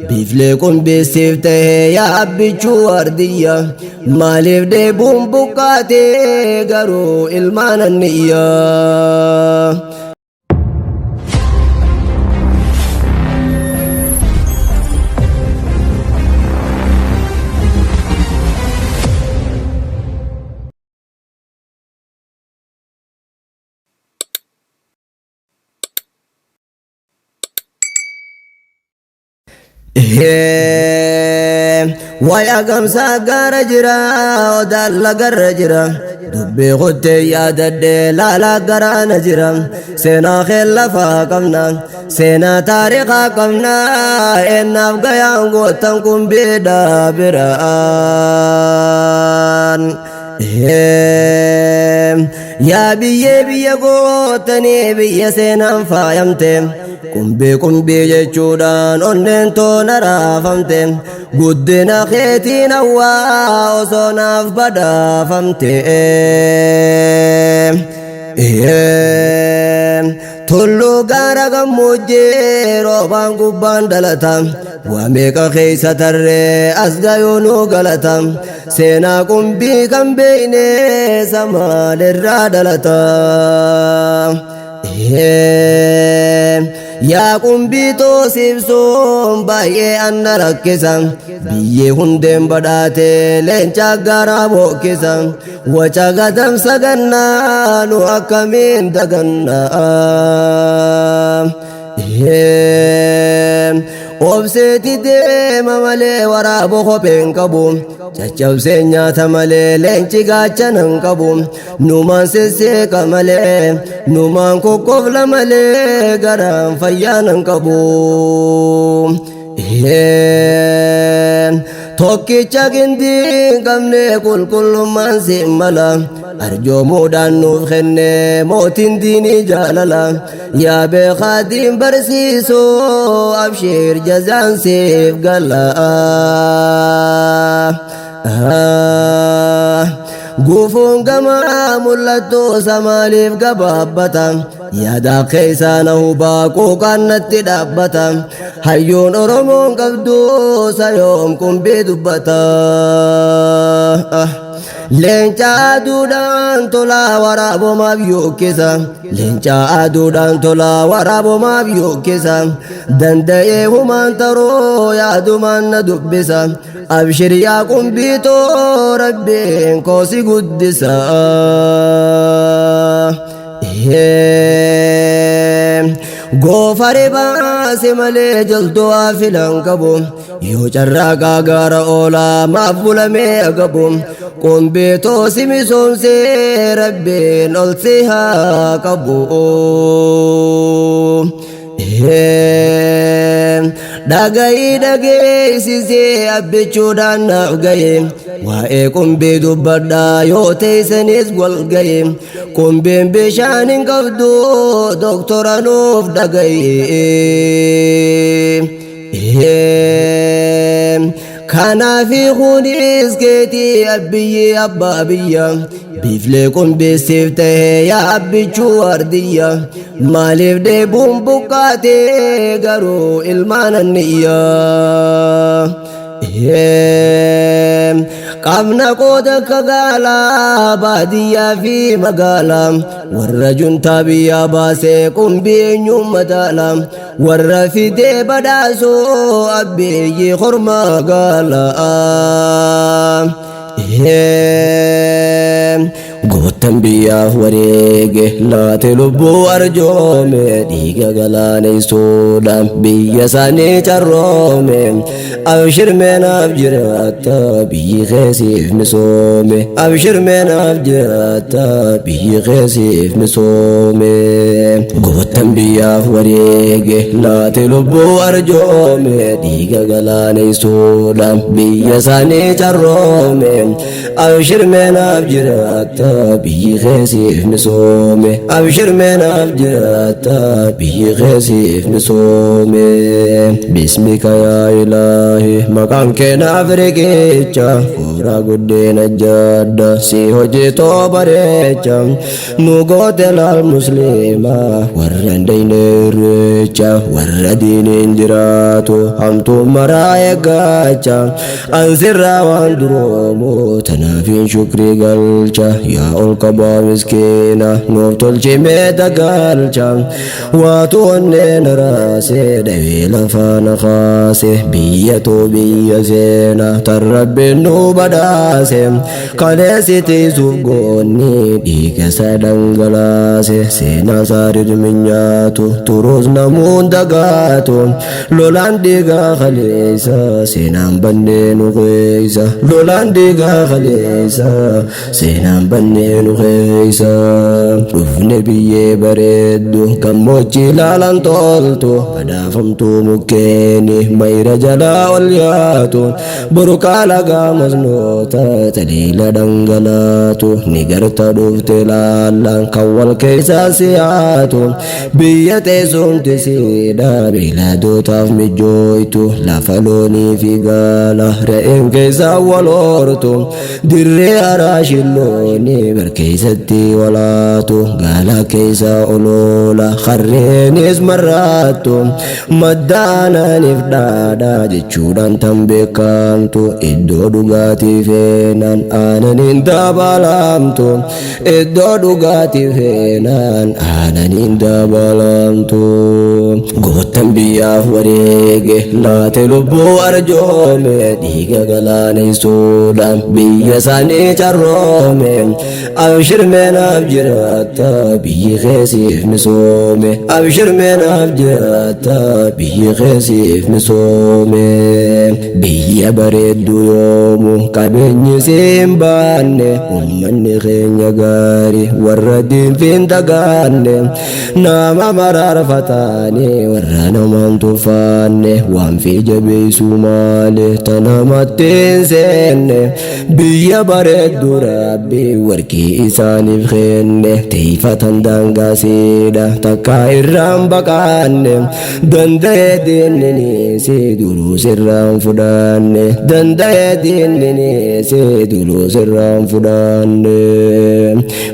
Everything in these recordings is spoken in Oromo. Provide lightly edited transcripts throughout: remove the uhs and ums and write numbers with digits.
Biiflee qumbiisiif ta'ee yaa abbichuu ardiyya. Maaliif dheebuun buqqaatee garuu ilmaan anniyya. Waya gamsaa gaara jira odaan lagarra jira dubbii kuttee yaadadhee laalaa garaana jira seenaa kee lafaa qabna seenaa taarikaa qabna eennaaf gayaan gootan kun biidhaa biraan. Yaa biyyee biyya gootanii biyya seenaan faayamte qumbii qumbii jechuudhaan onneen toona raafamte guddina keetiin hawwaa osoo naaf badhaafamte. Tulluu gaara gammoojjii roobaan gubbaan dhalata waa meeqa keessa tarree as gayuu nu galata seenaa qumbii kan beekne samaalirraa dhalata. Yaa qumbii toosibsuun baay'ee anna rakkisa biyyee hundeen badhaate leenca garaa bookkisa waca gadamsa gannaa nu akkamiin dagannaa. Obseeti deema malee waraaba kopheen qabu caccabsee nyaata malee leenci gaachana hin qabu numaan sesseeqa malee numaan kokkofla malee garaan fayyaan hin qabu. Tokkicha gindii hin qabne qulqullummaan si mala arjoomuudhaan nuuf kenne mootiin diinii jaalala yaa beekaa diin barsiisoo abshiir jazaan siif gala. Gufuun gamaa mul'attu samaaliif gabaabbata yaada keessaa na hubaa quuqaan natti dhaabbata hayyoon Oromoon qabdu sayoom qumbii dubbata. Leenca aduudhaan tolaa waraabomaaf yookkisa leenca aduudhaan tolaa waraabomaaf yookkisa danda'ee humaan taroo yaadumaan na dubbisa. Abshir yaa qumbiitoo rabbiin koo si guddisa. Goofare baase malee jaltuu waa filan qabu yoo carraaqaa gaara oolaa maaf bulamee agabu qumbiitoo si misoomsee rabbiin ol si haa qabu. Dhagayii dhageessisee abbichuudhaan naaf gaye waa'ee qumbii dubbadhaa yoo teessanis wal gaye qumbiin bishaan hin qabdu doktora nuuf dhagaye. Kanaafi kunis keetii abbiyyi abbaa biyya biiflee qumbiisiif ta'ee yaa abbichuu ardiyya maaliif dheebuun buqqaatee garuu ilmaan anniyya. Qabna qooda akka gaalaa baadiyyaa fi magaalaa warra juntaa biyyaa baasee qumbii eenyuun madaala warra fidee badhaasoo abbeeyyii kormaa gaalaa. Goottan biyyaaf wareege laate lubbuu arjoome dhiiga galaaneessuudhaan biyya isaanii carroome abshir meenaaf jiraatta biyyi keessiif misoome abshir meenaaf jiraatta biyyi keessiif misoome goottan biyyaaf wareege laate lubbuu arjoome dhiiga galaaneessuudhaan biyya isaanii carroome abshir meenaaf jiraatta biyyi keessiif misoome. Abshir meenaaf jiraatta, biyyi keessiif misoome. Bismika yaa ilaahi, maqaan keenaaf riqicha, fooraa guddina jaadda si hojjetoo bareecha. Nu goote laal musliima warra hin dayne irreecha, warra diiniin jiraatu hamtuu maraa eeggacha. Ansirraa waan duroomu tanaafiin shukrii galcha. Yaa ol qabaa miskiina, nuuf tolchimee dagalcha. Waatu onneen raase, dhawee lafaa na kaase. Biyya too, biyya seena tan rabbiin nu badhaase, kaleessitiisuuf goonni dhiiga isa dhangalaase. Seenaa saarirmi nyaatu turuus namuun dagaatu. Lolaan dhiigaa kaleessa seenaan bannee nu keessa. Lolaan dhiigaa kaleessa seenaan bannee nu keessa. Dhufne biyyee bareeddu, gammoojjii laalan toltu, badhaafamtuu mukkeeni mayra jalaa ol yaatu, burqaa lagaa masnoota taliila dhangalaatu ni garta. Dhufte laallaan kan wal keessaa siyaatu. Biyya teessumti siidha beeyladootaaf mijooytu, lafa loonii fi gaala re'een keessaa wal hortu, dirree araashillooni bar keessatti walaatu, gaala keessaa oloola harreenis marraattu, madda aananiif dhaadhaa jechuudhaan tan beekamtu, iddoo dhugaatii feenaan aananiin dabalamtu, iddoo dhugaatii feenaan aananiin dabalamtu. Goottan biyyaaf wareege laate lubbuu arjoome, dhiiga galaaneessuudhaan biyya isaanii carroome. Abshir meenaaf jiraatta, biyyi keessiif misoome. Abshir meenaaf jiraatta, biyyi keessiif misoome. Biyya bareeddu yoomu qabeenyi siin baanne, ummanni keenya gaarii warra diinfiin dagaanne, nama maraarfataani warra namaan tuffaanne, waan fi jabeessuu maale tanamatti hin seenne. Biyya bareeddu rabbi warqii isaaniif kenne, teeyfatan daangaasiidha takka irraan baqaanne. Danda'ee diinniniisi duruu sirraan fudhanne, danda'ee diinniniisi duruu sirraan fudhanne.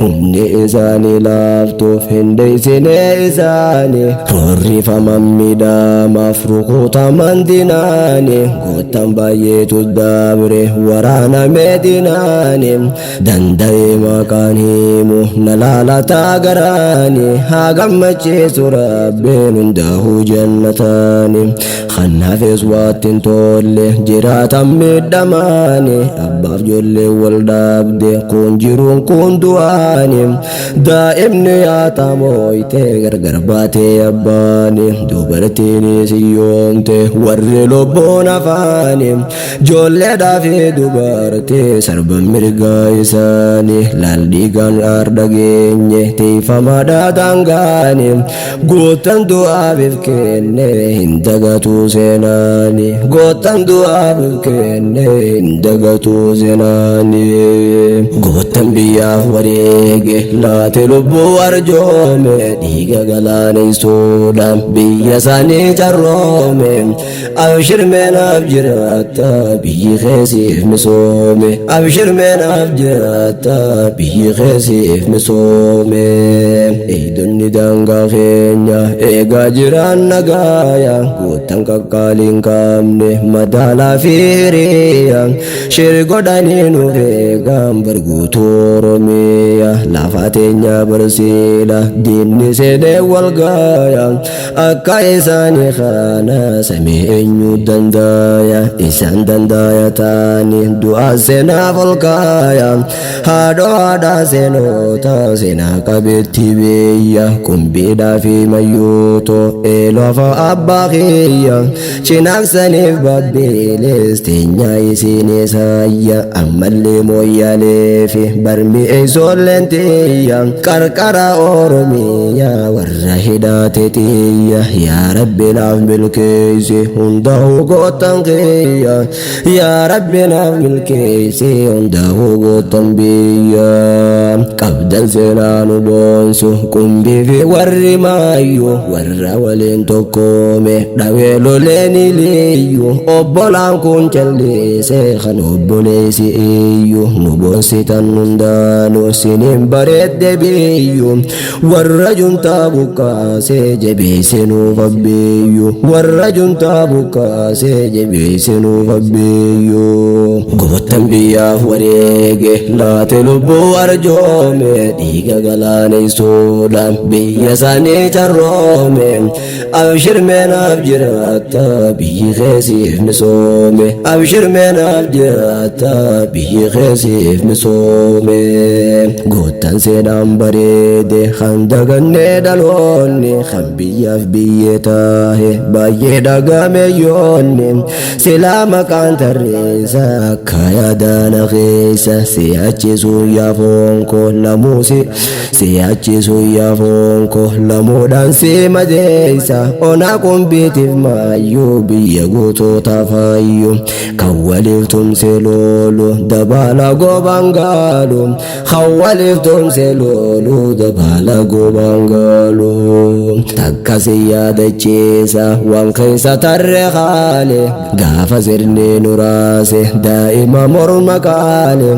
Humni isaanii laaftuuf hin deeysine isaanii, roorrifaman miidhamaaf rukutaman dinaani. Goottan baay'eetu dabre waraaname dinaani, danda'ee maqaan himu na laalataa garaani. Haa gammachiisu rabbiin hundaa'uu jannataani, kan hafes waatti hin tolle jiraatan miidhamaani. Abbaaf ijoollee wal dhaabde, kun jiruun kun du'aani. Daa'imni yaatamoyte gargar baatee abbaani, dubartiinis hiyyoomte warri lubbuun afaani. Ijoolleedhaa fi dubartii sarban mirgaa isaanii, laal dhiigaan arda geenye tiifamaadha daangaani. Gootan du'aafiif kenne hin dagatu seenaani, gootan du'aafiif kenne hin dagatu seenaani. Gootan biyyaaf wareege laate lubbuu arjoome, dhiiga galaaneessuudhaan biyya isaanii carroome. Abshir meenaaf jiraatta, biyyi keessiif misoome. Abshir meenaaf jiraatta, biyyi keessiif misoome. Eegdonni daangaa keenya eegaa jiraan nagaaya, goottan qaqqaaliin qabne madaalaa fi hiriya, shir godhanii nuuf eegaan barguutuu Oromiyaa. Lafa teenya barsiidha diinni seenee wal gaaya, akka isaanii kana samii eenyu dandaya? Isaan dandaya taani du'a seenaaf ol kaaya. Haadhoo haadhaa seenoota seenaa qabeetti biyya, qumbiidhaa fi mayyuutoo eeloo abbaa kiyya, cinaaqsaniif babbiilees teenyaa isiinis hayya, ammallee mooyyaalee fi barmi eeysoolleen tiyya, qarqara Oromiyaa warra hidhaate xiyya. Yaa Rabbi naaf milkeessi hundaa'uu gootan kiyya. Yaa Rabbi naaf milkeessi hundaa'uu gootan biyya. Qabdan seenaa nu boonsu qumbii fi warri maayyuu warra waliin tokkoome dhawee loleen iliyyu obbolaan kun callisee kan obboleessi iyyuu nu boonsitan hundaanuu siniin bareedde biyyu warra juntaa buqqaasee jabeesse nuuf abbeeyyu warra juntaa buqqaasee jabeesse nuuf abbeeyyu goottan biyyaaf wareege laate lubbuu arjoome dhiiga galaaneessuudhaan biyya isaanii carroome abshir meenaaf jiraatta biyyi keessiif misoome abshir meenaaf jiraatta biyyi keessiif misoome goottan seenaan bareede kan dagannee dhaloonni kan biyyaaf biyyee taahe baay'ee dhagame yoonni silaa maqaan tarreessa akka yaadana keessa si'achisuun yaafoon koo lamuusi si'achisuun yaafoon koo lamuudhaan si madeessa onaa qumbiitiif maayyuu biyya guutuu faayyuu kan waliif tumse loolu dabaala gobaan gaalu kan waliif tumse loolu dabaala gobaan gaalu takka si yaadachiisa waan keessa tarree haale gaafa sirni nuraase daa'ima morma qaale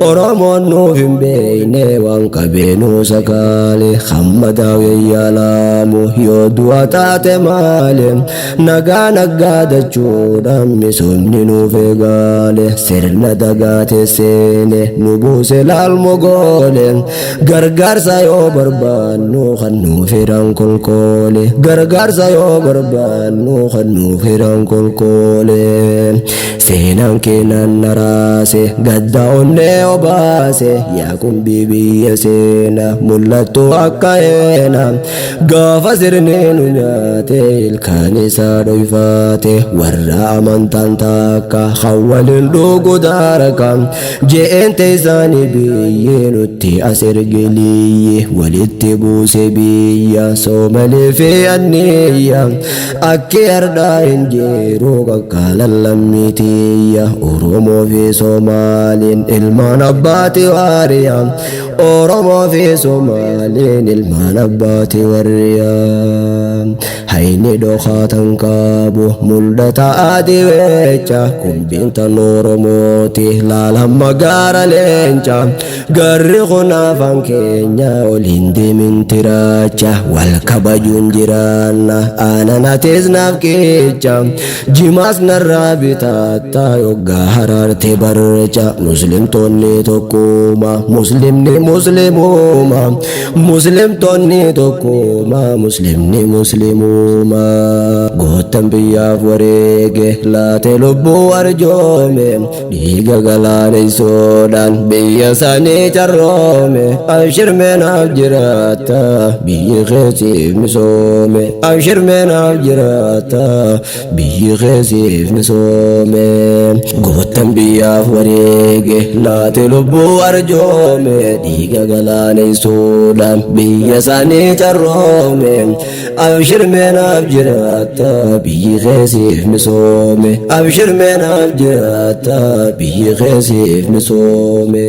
Oromoon nuuf hin beekne waan qabeenuu sakaale hamma daawee yaalaamu yoo du'a taate maale nagaa naggaadachuudhaan misoomni nuuf eegaale sirna dagaate seene nu buuse laalmo goole gargaarsa yoo barbaannu kan nuuf hiran kolkoole gargaarsa yoo barbaannu kan nuuf hiran kolkoole seenaan keenan naraase gadda onnee obaase yaa qumbii biyya seena mul'attu akka eena gaafa sirni nu nyaate ilkaan isaa dhoyfaate warra amantaan takka kan waliin dhugu daaraka je'een teessaanii biyyee nutti as ergeliyye walitti buuse biyya soomalee fi anniyya akki ardhaa hin jiru qaqqaalan lammiitiyya Oromoo fi Soomaaliin ilmaan abbaati waariya Oromoo fi Soomaaliin ilmaan abbaati warriya hayni dhokaatan qabu mul'ata adii weecha qumbiin tan Oromooti laalamma gaara leenca garri kun afaan keenya ol hin deemin tiraacha wal kabajuun jiraanna aanan atees naaf keecha jimaas narraa bitaatta yoggaa haraarte barrecha muslimtoonni tokkuma muslimni muslimuma muslimtoonni tokkuma muslimni muslimuma goottan biyyaaf wareege laate lubbuu arjoome dhiiga galaaneessuudhaan biyya isaanii carroome abshir meenaaf jiraata biyyi keessiif misoome abshir meenaaf jiraata biyyi keessiif misoome goottan biyyaaf wareege laate lubbuu arjoome dhiiga galaaneessuudhaan biyya isaanii carroome abshir meenaaf jiraata biyyi keessiif misoome abshir meenaaf jiraata biyyi keessiif misoome.